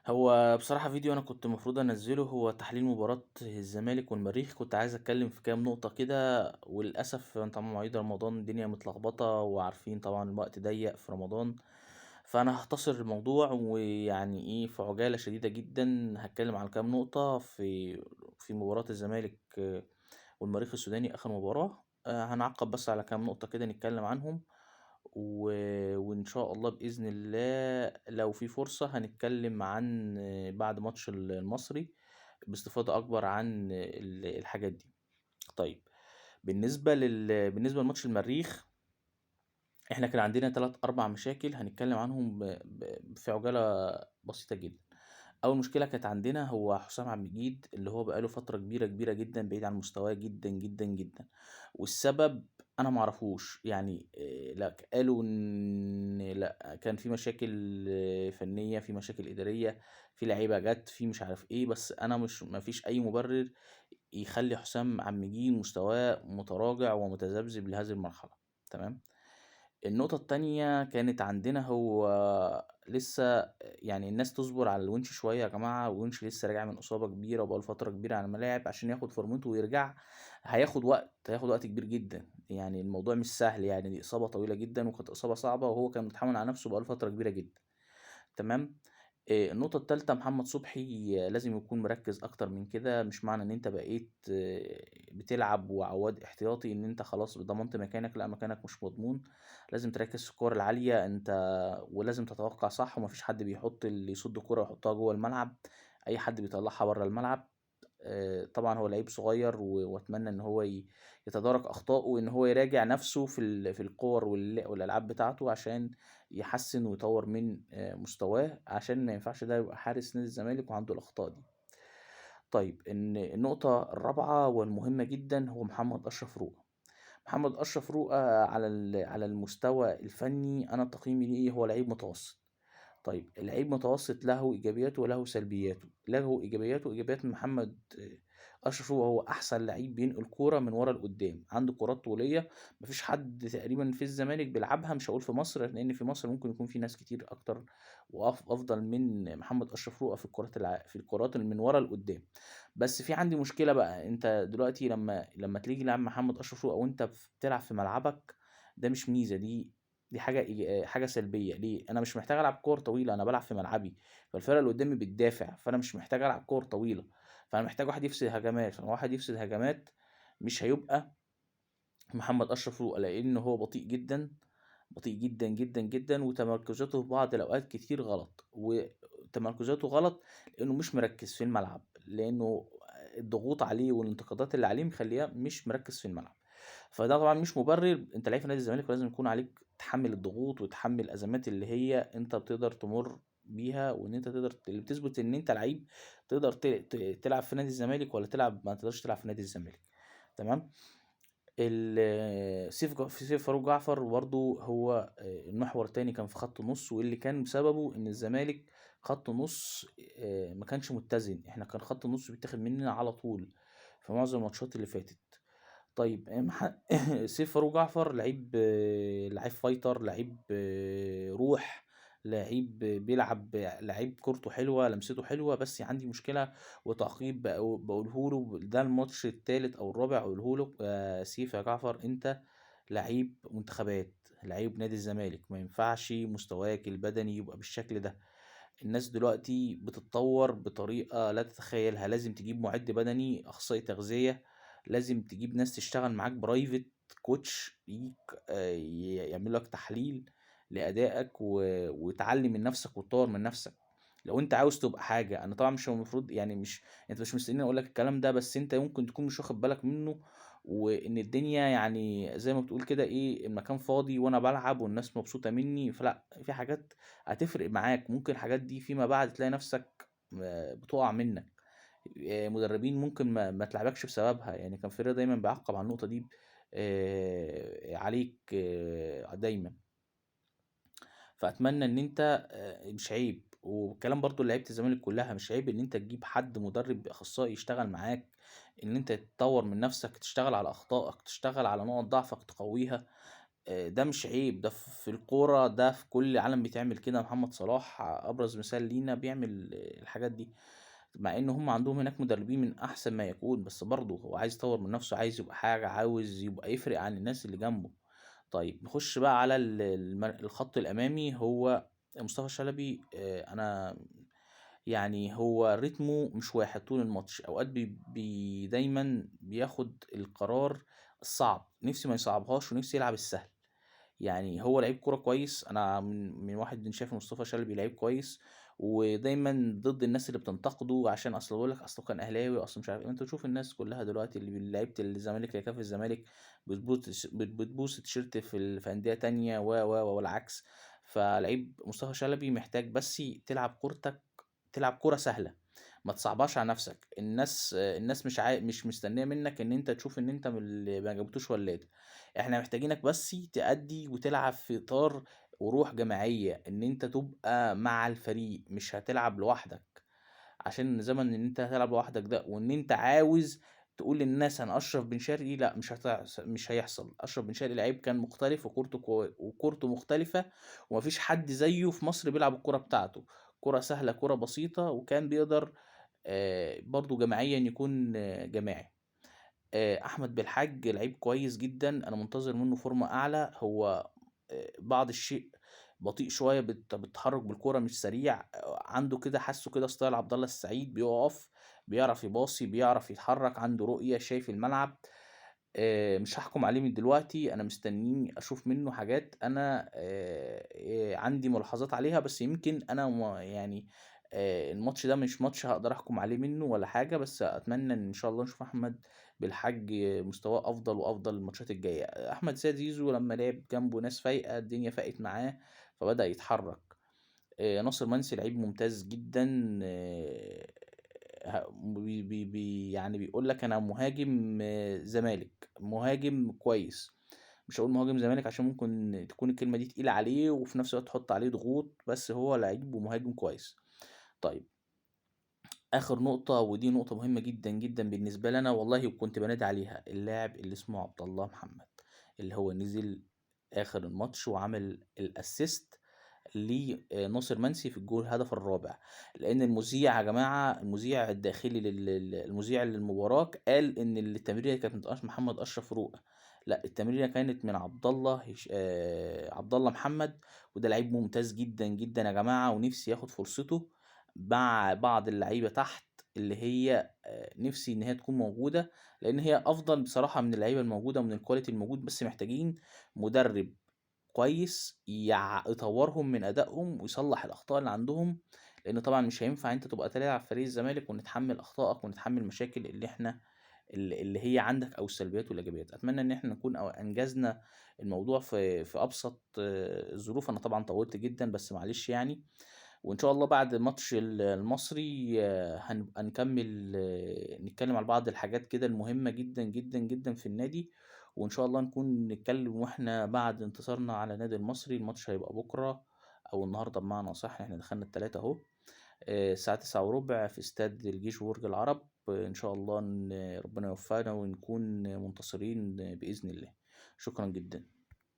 هو بصراحة فيديو أنا كنت المفروض أنزله هو تحليل مباراة الزمالك والمريخ. كنت عايز أتكلم في كام نقطة كده، وللأسف طبعا مواعيد رمضان الدنيا متلخبطة، وعارفين طبعا الوقت ضيق في رمضان، فأنا هختصر الموضوع ويعني إيه في عجالة شديدة جدا هتكلم على كام نقطة في مباراة الزمالك والمريخ السوداني آخر مباراة. هنعقب بس على كام نقطة كده نتكلم عنهم، وإن شاء الله بإذن الله لو في فرصة هنتكلم عن بعد ماتش المصري باستفاضة أكبر عن الحاجات دي. طيب بالنسبة لماتش المريخ، إحنا كان عندنا 3-4 مشاكل هنتكلم عنهم في عجالة بسيطة جدا. أول مشكلة كانت عندنا هو حسام عبد المجيد، اللي هو بقاله فترة كبيرة كبيرة جدا بعيد عن مستواه جدا جدا جدا، والسبب أنا معرفوش. لا قالوا إن لا كان في مشاكل فنية، في مشاكل إدارية، في لعيبة جت، في مش عارف إيه، بس أنا مش، ما فيش أي مبرر يخلي حسام عبد المجيد مستواه متراجع ومتذبذب لهذه المرحلة. تمام. النقطة التانية كانت عندنا هو لسه الناس تصبر على الونش شوية يا جماعة، الونش لسه راجع من إصابة كبيرة وبقاله فترة كبيرة على الملاعب، عشان ياخد فورمته ويرجع هياخد وقت كبير جدا، الموضوع مش سهل، دي إصابة طويلة جدا وكانت إصابة صعبة، وهو كان متحمل على نفسه بقاله فترة كبيرة جدا. تمام. النقطة التالتة محمد صبحي لازم يكون مركز أكتر من كده. مش معنى إن أنت بقيت بتلعب وعواد احتياطي إن أنت خلاص ضمنت مكانك، لا مكانك مش مضمون، لازم تركز في الكور العالية أنت، ولازم تتوقع صح، ومفيش حد بيحط اللي يصد كورة ويحطها جوه الملعب، أي حد بيطلعها بره الملعب. طبعا هو لعيب صغير، وأتمنى إن هو يتدارك أخطائه، وإن هو يراجع نفسه في الكور والألعاب بتاعته عشان يحسن ويطور من مستواه، عشان ما ينفعش ده يبقى حارس نادي الزمالك وعنده الأخطاء دي. إن النقطة الرابعة والمهمة جدا هو محمد أشرف روقة. محمد أشرف روقة على المستوى الفني أنا تقييمي ليه هو لعيب متوسط. اللعيب متوسط له إيجابياته وله سلبياته. له إيجابياته، إيجابيات محمد أشرف روقة هو أحسن لعيب بينقل كورة من ورا لقدام، عنده كرات طولية مفيش حد تقريبا في الزمالك بيلعبها، مش هقول في مصر لأن في مصر ممكن يكون في ناس كتير أكتر وأفضل من محمد أشرف روقة في الكرات اللي من ورا لقدام. بس في عندي مشكلة بقى، أنت دلوقتي لما تيجي لعب محمد أشرف روقة وأنت بتلعب في ملعبك، ده مش ميزة، دي حاجة سلبية. ليه؟ أنا مش محتاج ألعب كور طويلة، أنا بلعب في ملعبي، فالفرقة اللي قدامي بتدافع، فأنا مش محتاج ألعب كور طويلة، فأنا محتاج واحد يفسد هجمات، فأنا واحد يفسد هجمات مش هيبقى محمد أشرف روقة، لأن هو بطيء جدا، بطيء جدا جدا جدا، وتمركزاته في بعض الأوقات كتير غلط، وتمركزاته غلط لأنه مش مركز في الملعب، لأنه الضغوط عليه والانتقادات اللي عليه مخليه مش مركز في الملعب، فده طبعا مش مبرر. انت لعيب في نادي الزمالك ولازم يكون عليك تحمل الضغوط وتحمل الازمات اللي هي انت بتقدر تمر بيها، وان انت تقدر اللي بتثبت ان انت لعيب تقدر تلعب في نادي الزمالك ولا ما تقدرش تلعب في نادي الزمالك. تمام. سيف فاروق جعفر برضو هو المحور التاني كان في خط النص، واللي كان بسببه ان الزمالك خط نص ما كانش متزن، احنا كان خط النص بيتاخد مننا على طول في معظم الماتشات اللي فاتت. سيف فاروق جعفر لعيب فايتر، لعيب روح، لعيب بيلعب، لعيب كورته حلوة، لمسته حلوة، بس عندي مشكلة وتعقيب بقوله له، ده الماتش التالت أو الرابع أقوله له، سيف يا جعفر أنت لعيب منتخبات، لعيب نادي الزمالك، ما ينفعش مستواك البدني يبقى بالشكل ده. الناس دلوقتي بتتطور بطريقة لا تتخيلها، لازم تجيب معد بدني، أخصائي تغذية، لازم تجيب ناس تشتغل معاك برايفت كوتش ليك، يعمل لك تحليل لأدائك وتعلي من نفسك وتطور من نفسك لو انت عاوز تبقى حاجة. انا طبعا مش المفروض، يعني مش انت مش مستنيني اقول لك الكلام ده، بس انت ممكن تكون مش واخد بالك منه، وان الدنيا زي ما بتقول كده ايه، المكان فاضي وانا بلعب والناس مبسوطة مني، فلا، في حاجات هتفرق معاك، ممكن الحاجات دي فيما بعد تلاقي نفسك بتقع منك. مدربين ممكن ما تلعبكش بسببها، كان فيريرا دايما بيعقب على النقطة دي، عليك، دايما. فأتمنى إن أنت، مش عيب، والكلام برضو لعيبة الزمالك كلها، مش عيب إن أنت تجيب حد مدرب أخصائي يشتغل معاك، إن أنت تطور من نفسك، تشتغل على أخطائك، تشتغل على نقط ضعفك تقويها. ده مش عيب، ده في الكورة، ده في كل العالم بيتعمل كده. محمد صلاح أبرز مثال لينا بيعمل الحاجات دي، مع إن هم عندهم هناك مدربين من أحسن ما يكون، بس برضه هو عايز يطور من نفسه، عايز يبقى حاجة، عاوز يبقى يفرق عن الناس اللي جنبه. طيب نخش بقى على الخط الأمامي. هو مصطفى شلبي، أنا يعني هو رتمه مش واحد طول الماتش، أوقات بي دايما بياخد القرار الصعب، نفسي ما يصعبهاش ونفسي يلعب السهل. يعني هو لعيب كورة كويس، أنا من واحد من شايف مصطفى شلبي لعيب كويس، ودايما ضد الناس اللي بتنتقده عشان أصل بيقول لك أصله كان أهلاوي، أصله مش عارف إيه. أنت تشوف الناس كلها دلوقتي اللي لعيبة الزمالك اللي كان في الزمالك بتبوس التيشيرت في أندية تانية و و والعكس. فلعيب مصطفى شلبي محتاج بس تلعب كورتك، تلعب كورة سهلة، ما تصعبهاش على نفسك. الناس مش مستنية منك ان انت تشوف ان انت من اللي ما جابتوش ولاده. احنا محتاجينك بس تأدي وتلعب في اطار وروح جماعية، ان انت تبقى مع الفريق، مش هتلعب لوحدك. عشان زمن ان انت هتلعب لوحدك ده، وان انت عاوز تقول للناس انا اشرف بن شرقي، لا مش هيحصل. اشرف بن شرقي لعيب كان مختلف وكورته مختلفة، ومفيش حد زيه في مصر بيلعب الكرة بتاعته، كرة سهلة، كرة بسيطة، وكان بيقدر برضو جماعيا يكون جماعي. احمد بالحاج لعيب كويس جدا، انا منتظر منه فورمة اعلى. هو بعض الشيء بطيء شوية بالتحرك بالكرة، مش سريع، عنده كده حاسه كده style عبد الله السعيد، بيقف، بيعرف يباصي، بيعرف يتحرك، عنده رؤية، شايف الملعب. مش هحكم عليه من دلوقتي، انا مستنيه اشوف منه حاجات، انا عندي ملاحظات عليها، بس يمكن انا الماتش ده مش ماتش هقدر احكم عليه منه ولا حاجة، بس اتمنى ان شاء الله نشوف احمد بالحاج مستواه افضل وافضل الماتشات الجاية. احمد سيد زيزو لما لعب جنبه ناس فايقة الدنيا فاقت معاه فبدأ يتحرك. ناصر منسي لعيب ممتاز جدا، بيقول لك انا مهاجم، زمالك، مهاجم كويس. مش هقول مهاجم زمالك عشان ممكن تكون الكلمة دي تقيلة عليه وفي نفس الوقت تحط عليه ضغوط، بس هو لعيب ومهاجم كويس. طيب آخر نقطة، ودي نقطة مهمة جدا جدا بالنسبة لنا والله، وكنت بنادي عليها، اللاعب اللي اسمه عبد الله محمد، اللي هو نزل آخر الماتش وعمل الأسيست لناصر منسي في الجول الهدف الرابع. لأن المذيع يا جماعة، المذيع الداخلي المذيع للمباراة قال إن التمريرة كانت من محمد أشرف رؤى، لا التمريرة كانت من عبد الله محمد، وده لعيب ممتاز جدا جدا يا جماعة، ونفسي ياخد فرصته مع بعض اللعيبة تحت اللي هي، نفسي إن هي تكون موجودة، لأن هي أفضل بصراحة من اللعيبة الموجودة ومن الكواليتي الموجود، بس محتاجين مدرب كويس يطورهم من أدائهم ويصلح الأخطاء اللي عندهم، لأن طبعا مش هينفع أنت تبقى تلعب فريق الزمالك ونتحمل أخطائك ونتحمل مشاكل اللي هي عندك أو السلبيات والإيجابيات. أتمنى إن إحنا نكون أو أنجزنا الموضوع في أبسط الظروف. أنا طبعا طولت جدا بس معلش. وإن شاء الله بعد ماتش المصري، هنبقى نتكلم على بعض الحاجات كده المهمة جدا جدا جدا في النادي، وإن شاء الله نكون نتكلم وإحنا بعد انتصارنا على النادي المصري. الماتش هيبقى بكرة أو النهاردة بمعنى صح، إحنا دخلنا التلاتة أهو، الساعة 9:15 في استاد الجيش وبرج العرب. إن شاء الله إن ربنا يوفقنا ونكون منتصرين بإذن الله. شكرا جدا.